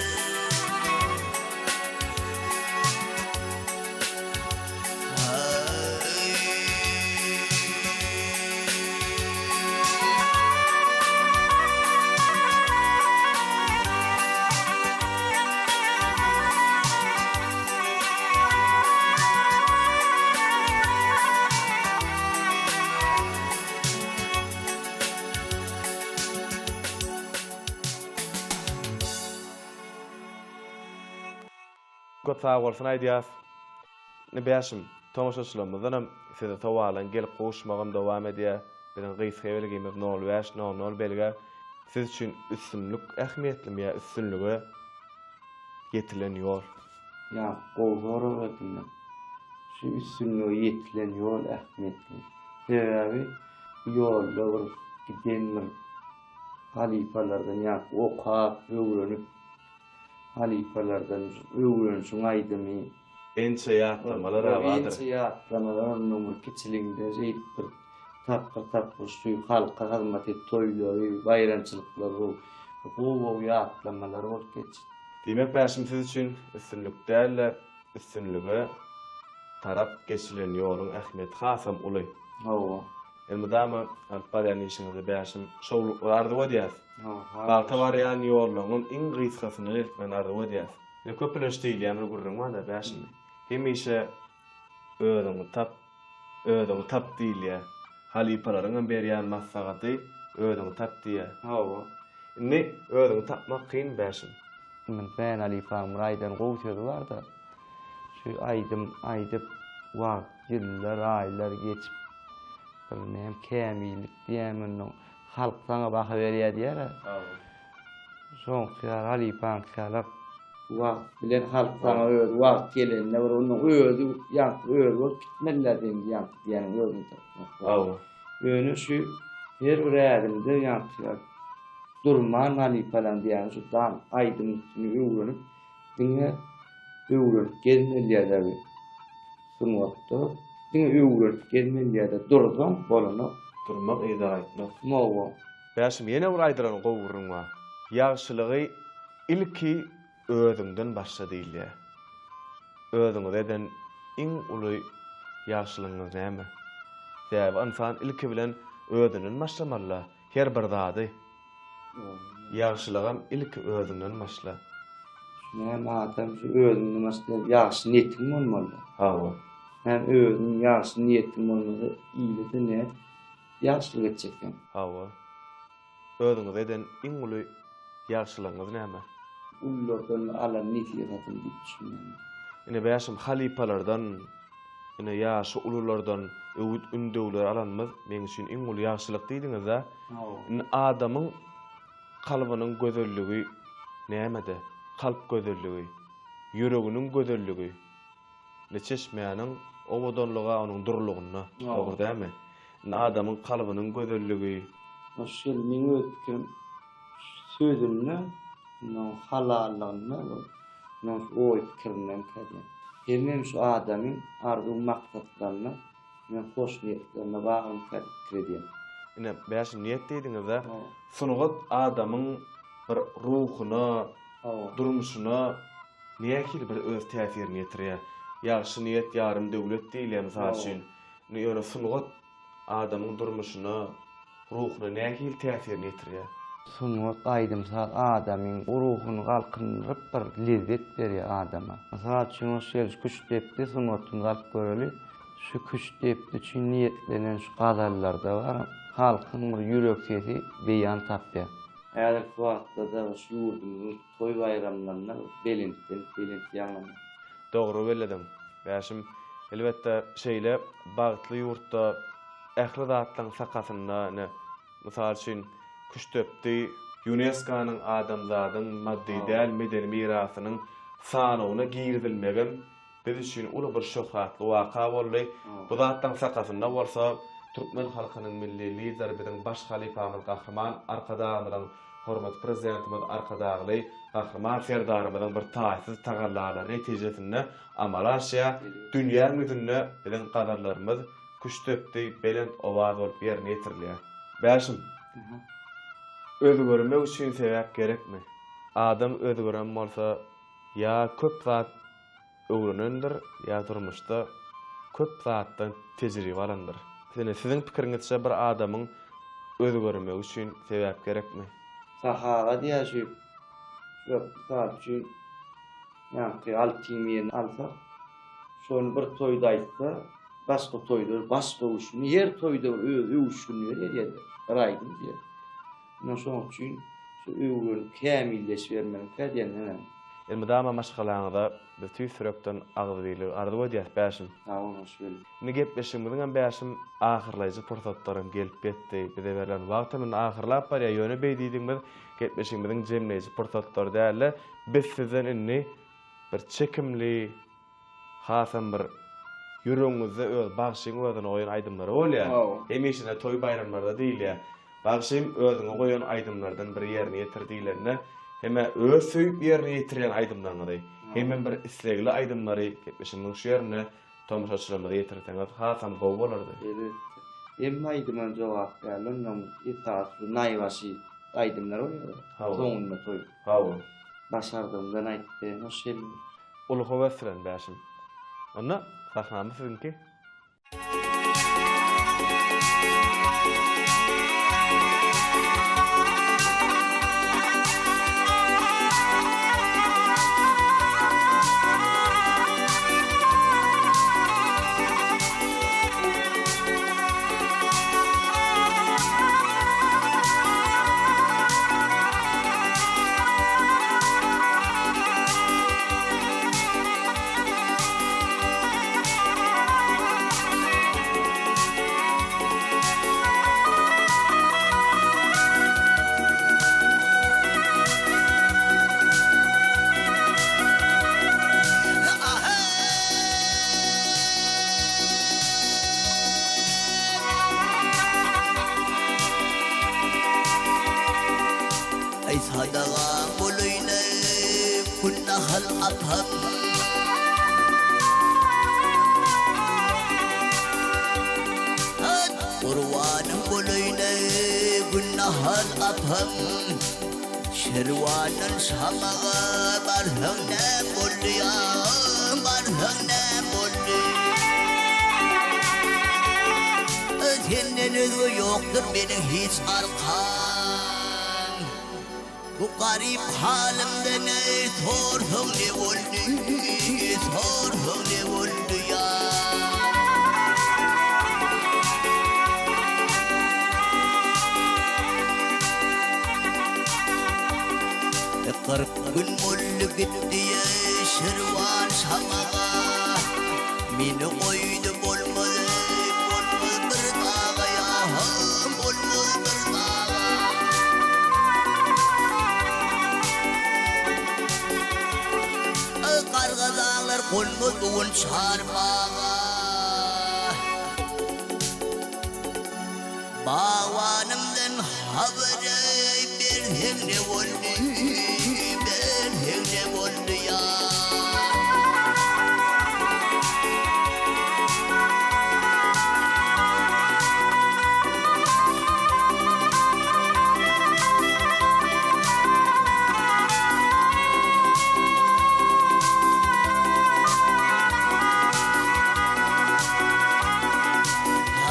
Köp sag bolsun aýdýas. Indi Bäşim, tomaşaçylarymyzdanam size sowallaryň gelip gowuşmagam dowam edýär. Biziň gysga belgimiz nol bäş nol nol belgä. Siz üçin üstünlik ähmiýetlimi ýa üstünlige ýetilen ýol? Ýa gowy sorag berdiňiz. Şu üstünlige ýetilen ýol ähmiýetli. Sebäbi bu ýolda bir giden bir halypalardan ýa okap, öwrenip Halypalardan öwrenişiň aýdymy. Ençe ýatlamalar-a bardyr. Ençe ýatlamalar onuň bir kiçiliginde şeýdip bir tapgyr-tapgyr şu halka hyzmat edip toýlary, baýramçylyklary gowy-gowy ýatlamalar bolup geçdi. Diýmek Bäşim siz üçin üstünlik däl-de üstünlige tarap geçilen ýoluň ähmiýeti hasam uly. Hawa. Elmydama alyp barýan işiňizde Bäşim şowluklar arzuw edýäs. Bagta barýan ýollaryňam iň gysgasyndan eltmegini arzuw edýäs. Ine köplenç diýilýän bir gürrüň bar-da Bäşim. Hemişe özüňi tap, özüňi tap diýilýär. Halypalaryňam berýän maslahaty özüňi tap diýýär. Hawa. Indi özüňi tapmak kyn Bäşim. Indi Mäne halypaň bir aýdan gowy sözi bar-da. Şu aýdym aýdyp wagt, ýyllar, aýlar geçip bir näme kämillik diýýärmi onnoň halk saňa baha berýär diýýär-ä. Şoňky ýaly halypaňky ýalak wagt bilen halk saňa özi wagt gelende bir onuň özi ýaňky özi bolup gitmeli-dä seň ýaňky diýýäniň özüňi tapmak. Hawa. Ýöne şu her bir ädimde ýaňky ýaly durman halypalaň diýýäni şu dan aýdym üstüni öwrenip Diňe öwrenip gezmeli ýa-da sungatda diňe öwrenip gezmeli ýa-da dursaň bolanok. Durmak yza gaýtmak. Mowa. Bäşim ýene bir aýdylan gowy gürrüň bar. Ýagşylygy ilki özüňden başla diýilýär. Özüňize eden iň uly ýagşylygyňyz näme? Sebäbi ynsan ilki bilen özünden başlamalyda her bir zady. Ýagşylygam ilki özüňden başla. Näme adam şu özüňden başla ýagşy niýetiň bolmaly. Hawa. Hem özüniň ýagşy niýetiň bolmasa ile-de nädip ýagşylyk etjek sen. Hawa. Özüňize eden iň uly ýagşylygyňyz näme? Ululardan alan nesihatym diýip düşünýän. Ine Bäşim halypalardan, ine ýaşy ululardan öwüt-ündewler alanymyz meň üçin iň uly ýagşylyk diýdiňiz-dä. Indi adamyň kalbynyň gözelligi nämede? Kalp gözelligi, ýüreginiň gözelligi. Indi çeşmäniň owadanlygy-a onuň durulygynda, dogry dälmi? Indi adamyň kalbynyň gözelligi. Hoş geldiň. Meň öz pikirim sözünde, onuň halallygynda, onuň oý-pikirinden kädýän. Hemem şu adamyň arzuw-maksatlaryna Men hoşniýetlerine baglyka diýip pikir edýän. Ine, Bäşim niýet diýdiňiz-dä. Sungat adamyň bir ruhuna, durmuşyna nähili bir öz täsirini ýetirýär? Ýagşy niýet ýarym döwlet diýilýär mysal üçin. Indi ýöne sungat adamyň durmuşyna, ruhuna nähili täsirini ýetirýär? Sungat, aýdym-saz adamyň ruhuny galkyndyryp bir lezzet berýär adama. Mysal üçin, hoş geliş küştdepdi sungatymyzy alyp göreli. Şu küştdepdi üçin niýetlenen şu gazallarda bar, halkyň bir ýürek sesi beýan tapýar. Häzirki wagtda-da şu ýurdumyzyň toý-baýramlarynda belentden-belent ýaňlanýar. Dogry bellediň, Bäşim. Elbetde, şeýle bagtly ýurtda ähli zatlaryň sakasynda, ine, mysal üçin, küştdepdi Ýunesko-nyň adamzadyň maddy däl medeni mirasynyň sanawyna girizilmegem biz üçin uly bir şöhratly waka boldy. Bu zatlaryň sakasynda bolsa türkmen halkynyň Milli Lideri, biziň baş halypamyz Gahryman Arkadagymyzyň, hormatly Prezidentimiz Arkadagly Gahryman Serdarymyzyň bir taýsyz tagallalary netijesinde amala aşýar. Dünýäň ýüzünde biziň gazallarymyz küştdepdi belent owaz bolup ýerine ýetirilýär. Bäşim, özgermek üçin sebäp gerekmi? Adam özgeren bolsa ýa köp zat öwrenendir ýa durmuşda köp zatdan tejribe alandyr. Ine, siziň pikiriňizçe bir adamyň özgermegi üçin sebäp gerekmi? Sahaba diýýär şu mysal üçin ýaňky altyň birini alsak, şony bir toýda aýtsa, başga toýda başga öwüşgin, her toýda bir öz öwüşginini berýär diýýär, bir aýdym diýýär. Ine şoň üçin şu öwrenip kämilleşibermelikä diýendenem. Elmydama maşgalaňyza biz tüýs ýürekden agzybirligi arzuw edýäs Bäşim. Sag boluň hoş geldiň. Indi gepleşigimiziňem Bäşim ahyrlaýjy pursatlaram gelip ýetdi. Bize berlen wagtam indi ahyrlap barýar. Ýöne beý diýdigimiz gepleşigimiziň jemleýji pursatlary däldi. Biz sizden indi bir çekimli, Hasam bir ýüregiňizde öz bagşyň özüne goýan aýdymlary bolýar. Hemişe-de toý-baýramlarda diýilýär. Bagşym özüňe goýan aýdymlardan bir ýerine ýetir diýlende, hem-ä öz söýüp ýerine ýetirýän aýdymlaryňyzy, hemem bir islegli aýdymlary gepleşigimiziň şu ýerinde tomaşaçylarymyza ýetirseňiz hasam gowy bolardy. Elbetde. Hemme aýdymam jogapkärli ondan esasy şu naýbaşy aýdymlar bolýar. Soňunda toý. Hawa. Başardygymdan aýdyp bereýin hoş geldiňiz. Uly höwes bilen Bäşim. Onda sahnamyz siziňki. Aý sadaga bolaýyn Gülnahal apam. Gurbanyň bolaýyn Gülnahal apam. Şirwandan Şamaga barsaň näm boldy ýa, barsaň näm boldy? Senden özge ýokdur meniň hiç arkam. Bu garyp halymdan eý sorsaň ne boldy, sorsaň ne boldy ýa. 40 gün boldy gitdi eý Şirwan şamaga, Meni goýdy bolmaz eý, bolmaz bir daga ýa, bolmaz bir daga. Garga daglar gonmaz bu gün çarbaga. Bagbanymdan habar eý berseň ne boldy, berseň ne boldy ýar.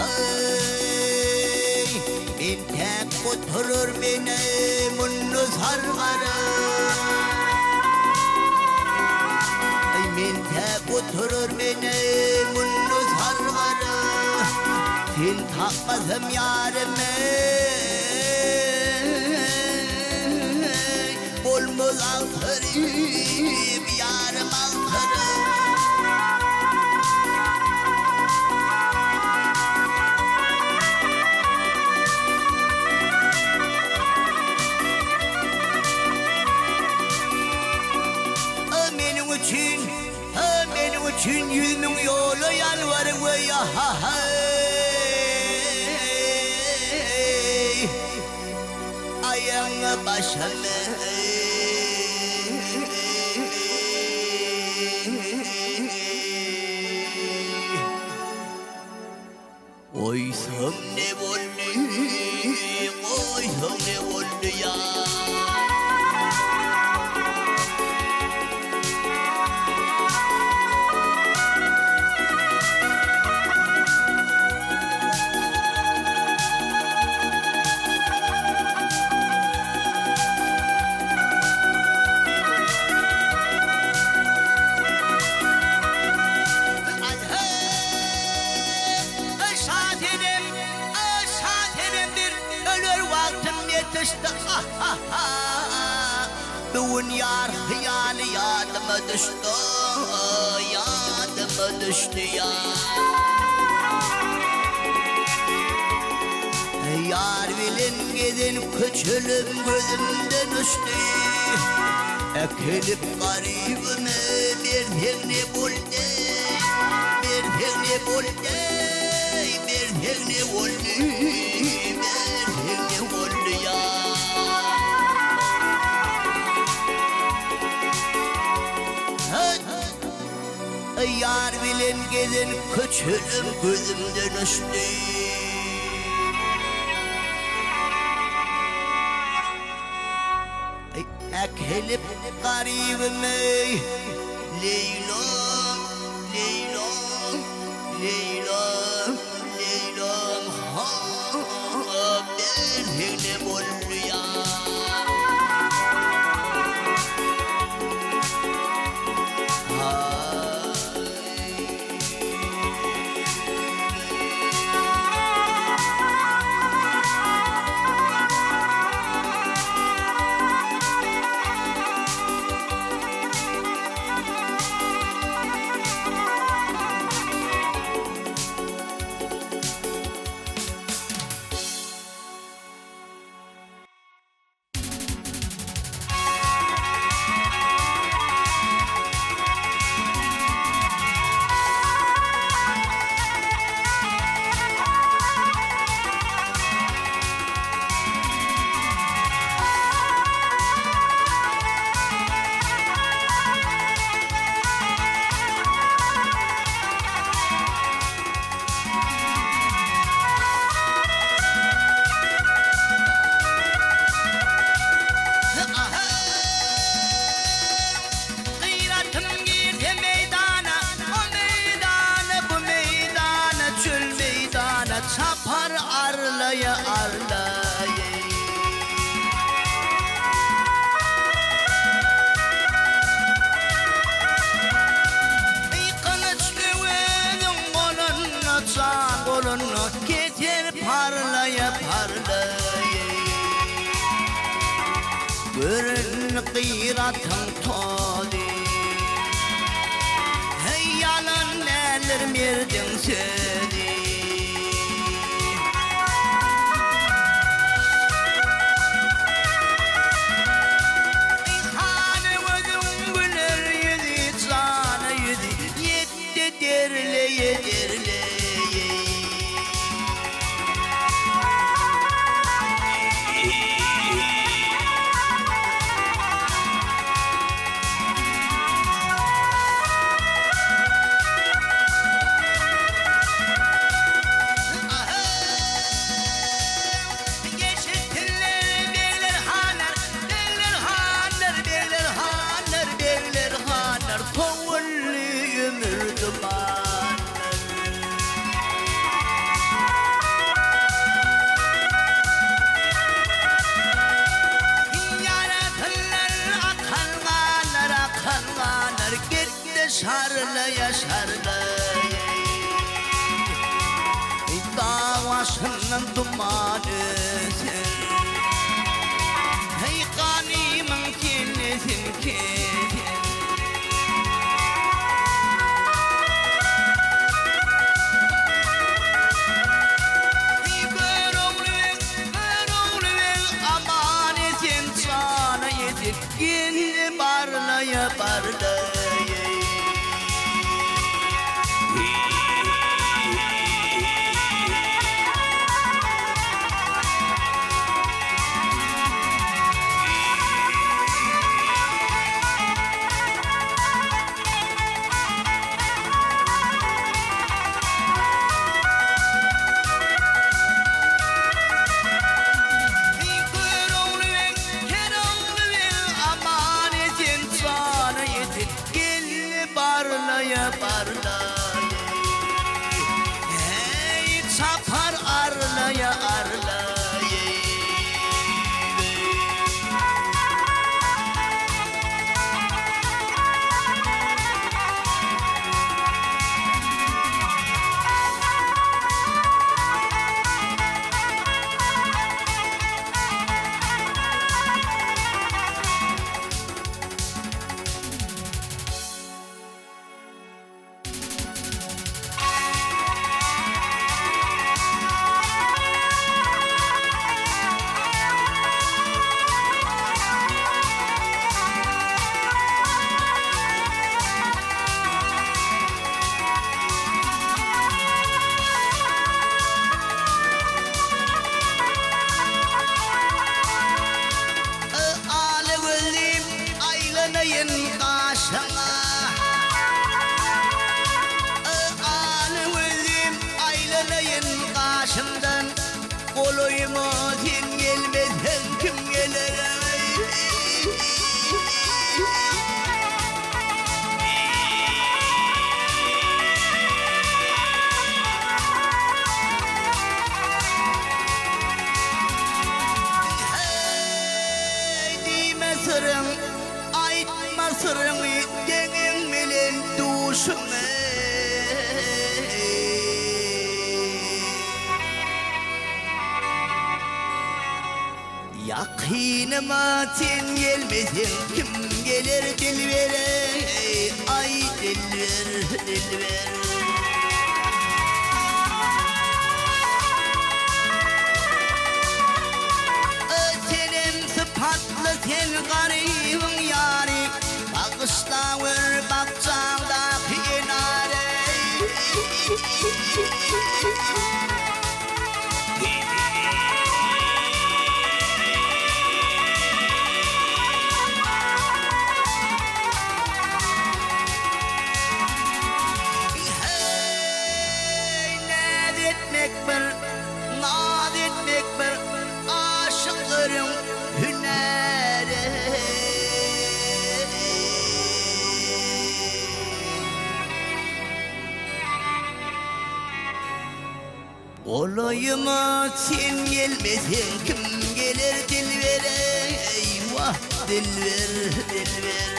Aý, entäk oturar men-ä munda sargara. Aý, mentäk oturar men-ä munda sargara. Sen tapmasam ýarymy, bolmaz agtaryp, ýarym agtaryp. 100.000 ýola ýalbar we ýa-ha-heý. Aýagyňa başamy. Goýsam ne boldy, goýsam ne boldy ýar. Şasenem, Şasenem bir öler wagtym ýetişdi, ha-ha-ha. Bu gün ýar hyýaly ýadyma düşdi, ýadyma düşdi ýar. Ýar bilen gezen köçelem gözümden uçdy. Äkelip garybymy berseň ne boldy, berseň ne boldy, berseň ne boldy, berseň ne boldy ýar. Ýar bilen gezen köçelem gözümden uçdy. Äkelip garybymy, Leýlam, Leýlam, Leýlam, Leýlam, ha, berseň ne bolýar? Gyratym girse meýdana, o meýdana, bu meýdana, çöl meýdana çapar arlaýa arlaýa. Gylyç döweniň golunda, jan golunda, keser parlaýa parlaýa. Gören gyratyň tozy. Heý, ýalan däldir merdiň sözi. Hany gözüň güler ýüzi, jana ýüzi, Ýetdi derleýe derleýe. Geçipdirler begler hanlar, begler hanlar, begler hanlar, begler hanlar, Sowuldy ömür dumanlar. Ýaradylar akan ganlar, akan ganlar, Gitdi şarlaýa şarlaýa. Dag başyndan duman öser. Heý ganymyň kellesin keser. Heý Görogly beg, Görogly beg, aman esen jana ýeten, Geldi barlaýa barlaýa. Ýakynyma sen gelmeseň kim geler dilbere aý dilber dilber. Senem sypatly sen garybyň ýary Bagyşlawer bakjaňdaky enary. Heý, näz etmek bir, naz etmek bir aşyklaryň hünäri. Golaýyma sen gelmeseň kim geler dilbere eý wah dilber dilber.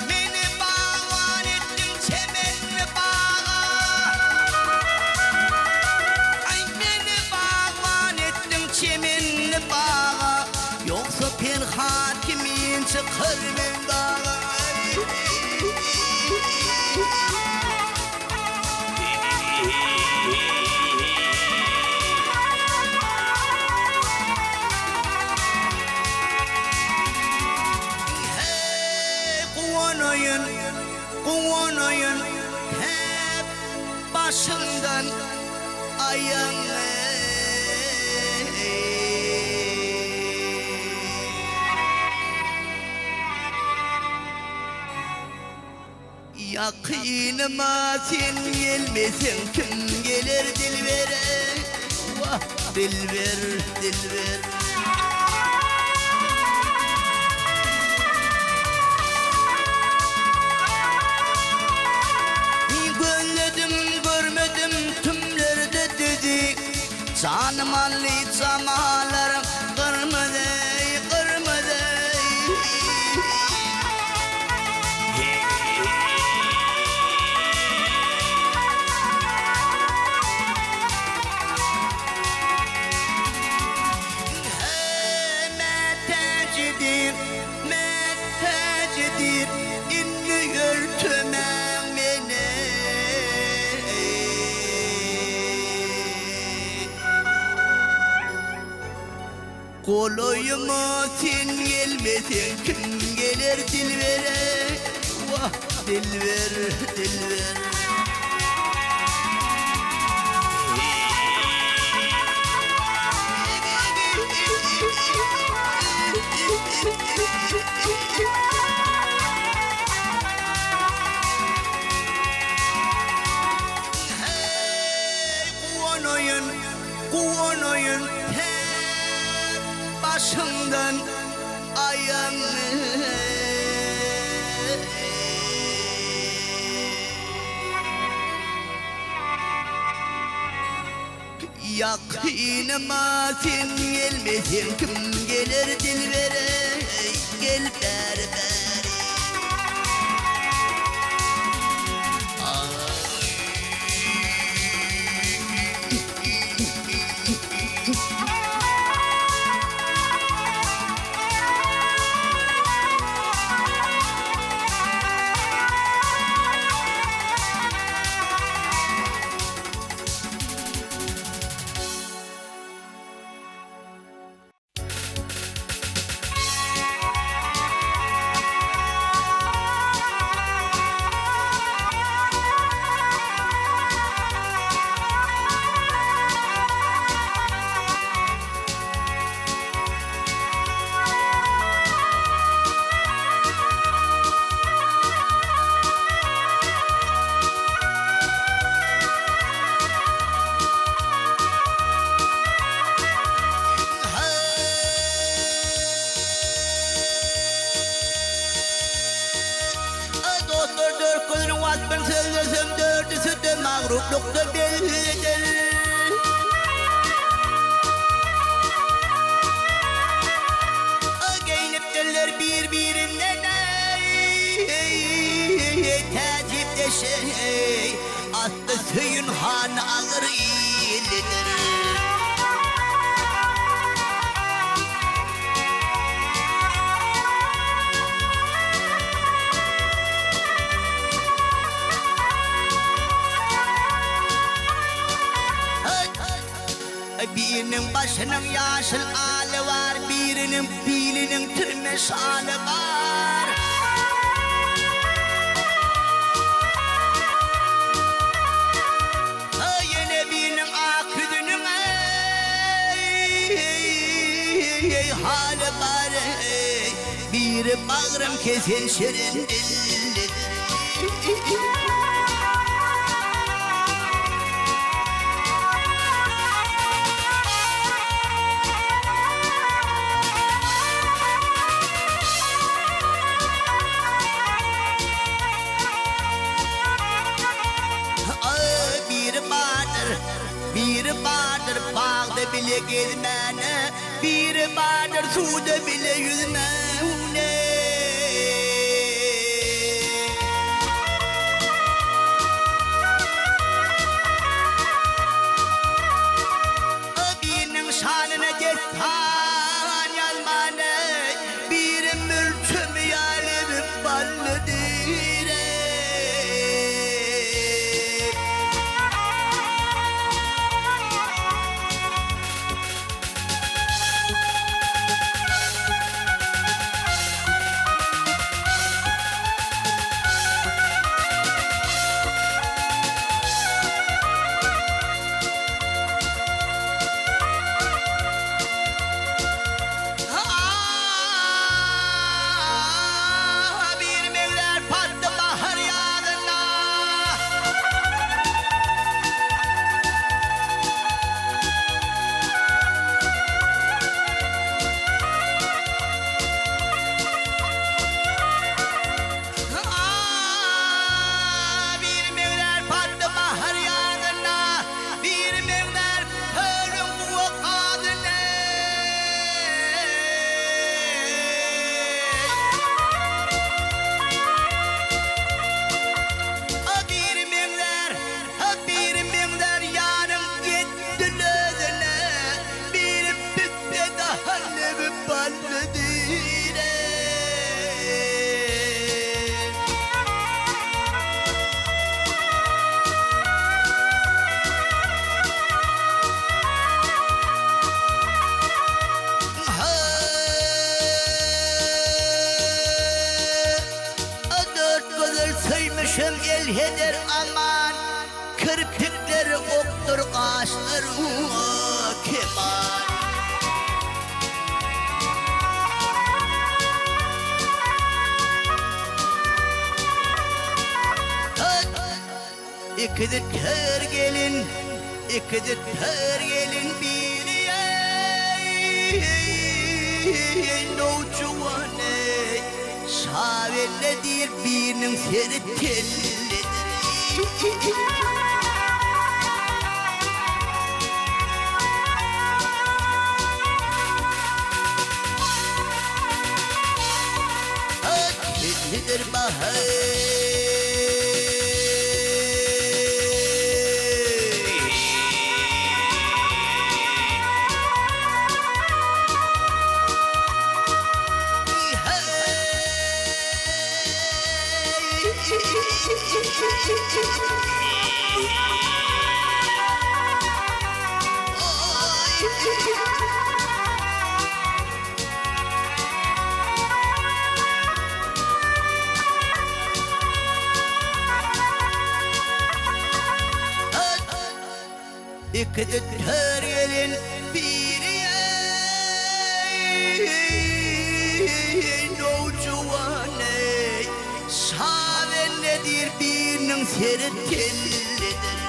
Meni bagban etdiň çemenli baga Aý meni bagban etdiň çemenli baga Ýogsa Perhat kimin çykar men daga. Heý, guwanaýyn, guwanaýyn, täp başyňdan aýagyňa. Ýakynyma sen gelmeseň kim geler dilbere wah dilber dilber. Gözledim görmedim tümlerde düzi Janym aldy jamallaryň gyrmyzy gyrmyzy. Heý, mätäjidir, mätäjidir, indi ýörtemäň meni. Golaýyma sen gelmeseň kim geler dilbere wah dilber dilber. Heý guwanaýyn Guwanaýyn täk başyňdan aýagyňa. Ýakynyma sen gelmeseň kim geler dilbere gel bäri bäri. Magrurlukda bellidir. Geýnipdirler bir-birinden täjipdeşe Atly Söýün han agyr ilidir. Biriniň başynyň ýaşyl aly bar, biriniň biliniň türme şaly bar. Ýene biriniň ak ýüzüniň haly bar. Biri bagrym kesen şirin dillidir. Biri bardyr, biri bardyr bagda bile gezmäne, Biri bardyr suwda bile ýüzmäne. Biriniň şanyna dessan ýazmana, Biri mülçüm ýaly bally diýre. Bir megler patdy bahar ýazynda. Bir megler patdy bahar ýazynda, Bir megler kölüň guwak gazyna. Bir meňzär, bir meňzär ýaryň ýetdi özüne, Bir püpbe daha lebi bally diýre. Dört gözel söýmüşem elheder aman, Kirpikleri okdur gaşlary keman. Ikisi ter gelin, ikisi ter gelin biri eý nowjuwan eý Şabelle diýr biriniň seri tellidir. Tellidir bahaý. Ikisi tör gelin, biri eý, nowjuwan eý, Şabendedir biriniň seri tellidir.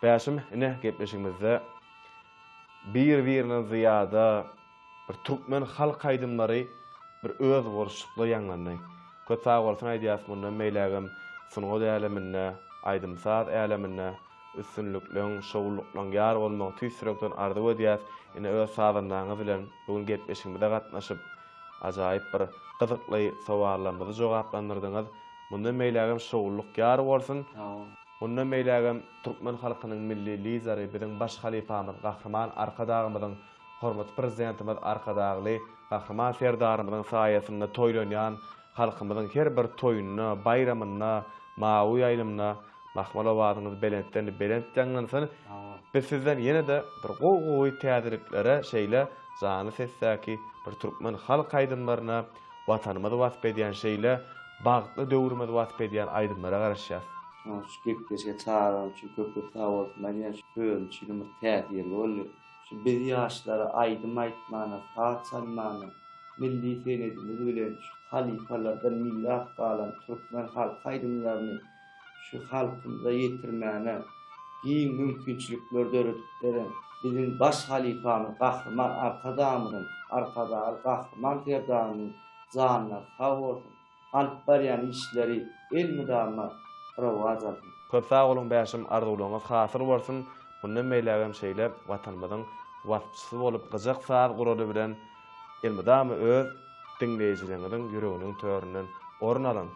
Bäşim, ine, gepleşigimizde bir-birinden zyýada bir türkmen halk aýdymlary bir özboluşlykda ýaňlandy. Köp sag bolsun aýdýas mundan beýlägem sungat äleminde, aýdym-saz äleminde üstünlikleň, şowlulyklaň ýar bolmagy tüýs ýürekden arzuw edýäs. Ine öz sazandaňyz bilen bu gün gepleşigimize gatnaşyp ajaýyp bir gyzykly sowallarymyzy jogaplandyrdyňyz. Mundan beýlägem şowlulyk ýar bolsun. Mundan beýlägem türkmen halkynyň Milli Lideri, biziň baş halypamyz Gahryman Arkadagymyzyň, hormatly Prezidentimiz Arkadagly Gahryman Serdarymyzyň saýasynda toýlanýan halkymyzyň her bir toýunda, baýramynda, mawy ýaýlymda mahmal owazyňyz belentden belent ýaňlansyn. Biz sizden ýene-de bir gowy-gowy täzeliklere şeýle janly sesdäki bir türkmen halk aýdymlaryna, Watanymyzy wasp edýän şeýle bagtly döwrümizi wasp edýän aýdymlara garaşýas. Şu gepleşige çagyran üçin köp köp sag bolsun aýdýan şu özüm üçinem bir täsirli boldy. Şu biz ýaşlara aýdym aýtmana, saz çalmana, milli senedimiz bilen şu halypalardan miras galan türkmen halk aýdymlaryny şu halkymyza ýetirmäne giň mümkinçilikler döredip beren biziň baş halypamyz Gahryman Arkadagymyzyň, Arkadagly Gahryman Serdarymyzyň janlary sag bolsun, alyp barýan işleri elmydama rowaç alsyn. Köp sag boluň Bäşim arzuwlaryňyz hasyl bolsun mundan beýlägem şeýle Watanymyzyň waspçysy bolup gyjak saz guraly bilen elmydama öz diňleýjileriňiziň ýüreginiň töründen orun alyň.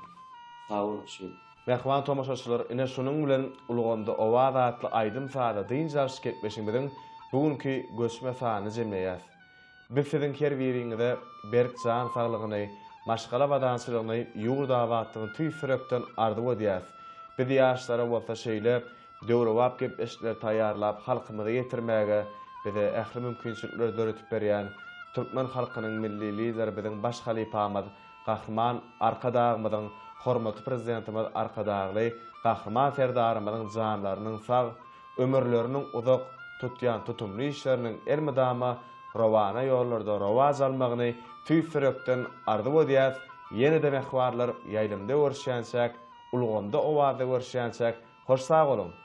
Sag boluň şeýdip. Mähriban tomaşaçylar, ine şunuň bilen Ulgamda owaz atly aýdym-saza dynç alyş gepleşigimiziň bu günki göçme sanyny jemleýäs. Biz siziň her biriňize berk jan saglygyny, maşgala abadançylygyny, ýurt abatlygyny tüýs ýürekden arzuw edýäs. Biz ýaşlara bolsa şeýle döwrebap gepleşikleri taýýarlap halkymyza ýetirmäge bize ähli mümkinçilikleri döredip berýän türkmen halkynyň Milli Lideri biziň baş halypamyz Gahryman Arkadagymyzyň, hormatly Prezidentimiz Arkadagly Gahryman Serdarymyzyň janlarynyň sag, ömürleriniň uzak, tutýan tutumly işleriniň elmydama rowana ýollarda rowaç almagyny tüýs ýürekden arzuw edýäs, ýene-de mähribanlar ýaýlymda görüşýänçäk, ulgamda owazda görüşýänçäk hoş sag boluň!